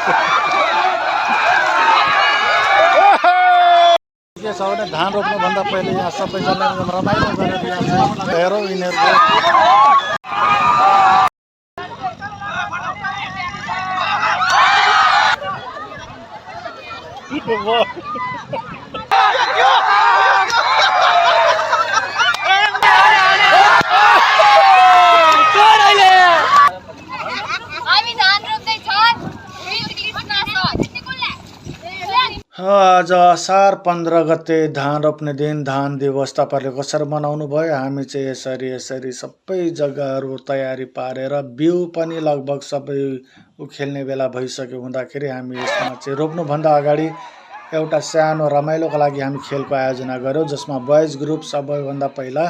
के छ भने धान रोप्नुभन्दा पहिले यहाँ सबैजना रमाइलो गरेर यहाँ चाहिँ हेरौँ यिनीहरूको आज असार 15 गते धान रोप्ने दिन धान दिवस तपाईँहरूले कसरी मनाउनु भयो। हामी चाहिँ यसरी सबै जग्गाहरू तयारी पारेर बिउ पनि लगभग सबै उखेल्ने बेला भइसक्यो हुँदाखेरि हामी यसमा चाहिँ रोप्नुभन्दा अगाडि एउटा सानो रमाइलोको लागि हामी खेलको आयोजना गर्यौँ, जसमा बोइज ग्रुप सबैभन्दा पहिला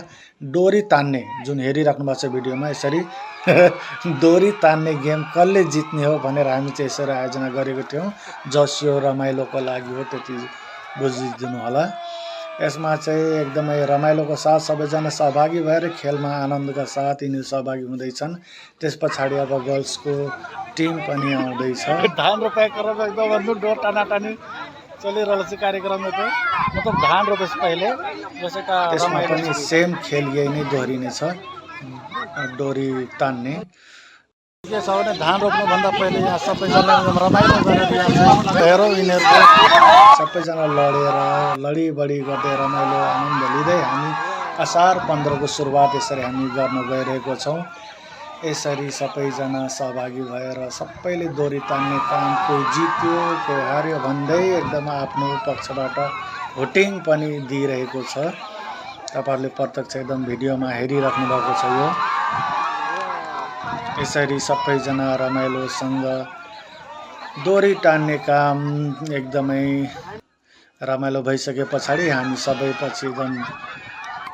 डोरी तान्ने, जुन हेरिराख्नु भएको छ भिडियोमा, यसरी डोरी तान्ने गेम कसले जित्ने हो भनेर हामी चाहिँ यसरी आयोजना गरेको थियौँ। जसियो रमाइलोको लागि हो, त्यति बुझिदिनु होला। यसमा चाहिँ एकदमै रमाइलोको साथ सबैजना सहभागी भएर खेलमा आनन्दका साथ यिनीहरू सहभागी हुँदैछन्। त्यस पछाडि अब गर्ल्सको टिम पनि आउँदैछ। धान रोपाइ एकदम डोर टानाटानी चलिरहेको छ कार्यक्रम। मतलब धान रोपेपछि पहिले त्यसमा पनि सेम खेल यही नै दोहोरिने छ, डोरी तान्ने। के छ भने धान रोप्नुभन्दा पहिले यहाँ सबैजना रमाइलो गरेर यहाँ चाहिँ हेरौँ यिनीहरूको सबैजना लडीबडी गर्दै रमाइलो आनन्द लिँदै हामी असार 15 को सुरुवात यसरी हामी गर्न गइरहेको छौँ। यसरी सबैजना सहभागी भएर सबैले डोरी तान्ने काम, कोही जित्यो कोही हार्यो भन्दै एकदम आफ्नो पक्षबाट भोटिङ पनि दिइरहेको छ। तपाईँहरूले प्रत्यक्ष एकदम भिडियोमा हेरिराख्नु भएको छ। यो यसरी सबैजना रमाइलोसँग डोरी तान्ने काम एकदमै रमाइलो भइसके पछाडि हामी सबै पछि एकदम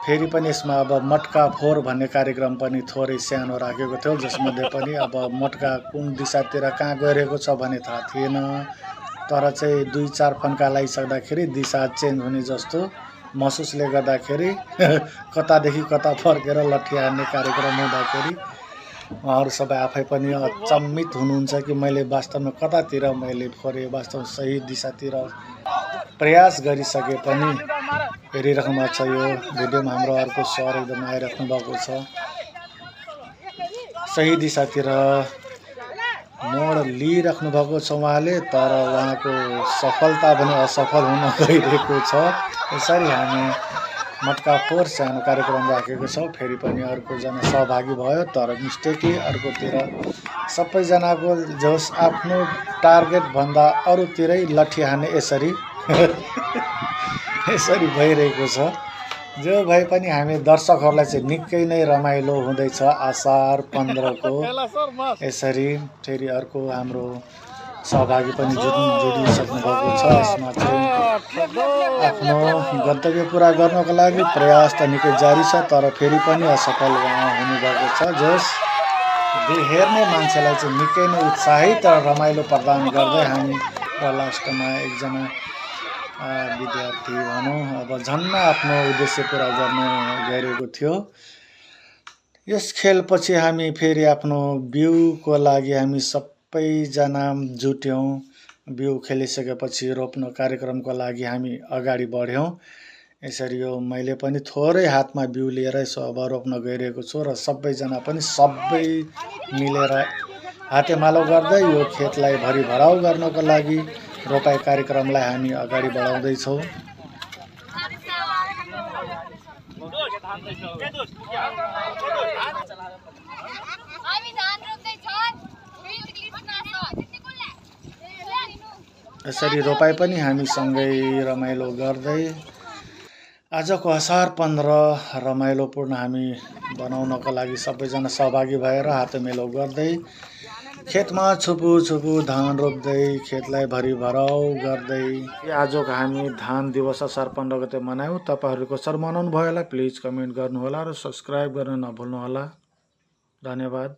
फेरि पनि यसमा अब मटका फोर भन्ने कार्यक्रम पनि थोरै सानो राखेको थियो, जसमध्ये पनि अब मटका कुन दिशातिर कहाँ गइरहेको छ भने थाहा थिएन, तर चाहिँ 2-4 फन्का लगाइसक्दाखेरि दिशा चेन्ज हुने जस्तो महसुसले गर्दाखेरि कतादेखि कता फर्केर लट्ठी हान्ने कार्यक्रम हुँदाखेरि उहाँहरू सबै आफै पनि अचम्मित हुनुहुन्छ कि मैले वास्तवमा कतातिर मैले फोरे, वास्तव सही दिशातिर प्रयास गरिसके पनि हेरिराख्नु भएको छ। यो भिडियोमा हाम्रो अर्को सर एकदम आइराख्नु भएको छ, सही दिशातिर मोड लिइराख्नु भएको छ उहाँले, तर उहाँको सफलता पनि असफल हुन गइरहेको छ। यसरी हामी मटका फोर सानो कार्यक्रम राखेको छौँ। फेरि पनि अर्कोजना सहभागी भयो, तर मिस्टेकली अर्कोतिर सबैजनाको जस आफ्नो टार्गेटभन्दा अरूतिरै लट्ठी हान्ने यसरी यसरी भइरहेको छ। जो भए पनि हामी दर्शकहरूलाई चाहिँ निकै नै रमाइलो हुँदैछ असार 15 को। यसरी फेरि अर्को हाम्रो सहभागी पनि जोडिसक्नु भएको छ। यसमा चाहिँ आफ्नो गन्तव्य पुरा गर्नको लागि प्रयास त निकै जारी छ, तर फेरि पनि असफल उहाँ हुनुभएको छ। जस हेर्ने मान्छेलाई चाहिँ निकै नै उत्साहित र रमाइलो प्रदान गर्दै हामी र लास्टमा एकजना विद्यार्थी भनौँ अब झन्न आफ्नो उद्देश्य पुरा गर्न गइरहेको थियो। यस खेलपछि हामी फेरि आफ्नो बिउको लागि हामी सबैजना जुट्यौँ। बिउ खेलिसकेपछि रोप्न कार्यक्रमको लागि हामी अगाडि बढ्यौँ। यसरी यो मैले पनि थोरै हातमा बिउ लिएर यसो अब रोप्न गइरहेको छु र सबैजना पनि सबै मिलेर हातेमालो गर्दै यो खेतलाई भरिभराउ गर्नको लागि रोपाइ कार्यक्रमलाई हामी अगाडि बढाउँदैछौँ। यसरी रोपाइ पनि हामी सँगै रमाइलो गर्दै आजको असार 15 रमाइलोपूर्ण हामी बनाउनको लागि सबैजना सहभागी भएर हातेमेलो गर्दै खेतमा छुपु धान रोप्दै खेतलाई भरिभराउ गर्दै आजको हामी धान दिवस असार 15 गते मनायौँ। तपाईँहरू कसरी मनाउनु भयो होला प्लिज कमेन्ट गर्नुहोला र सब्सक्राइब गर्न नभुल्नुहोला। धन्यवाद।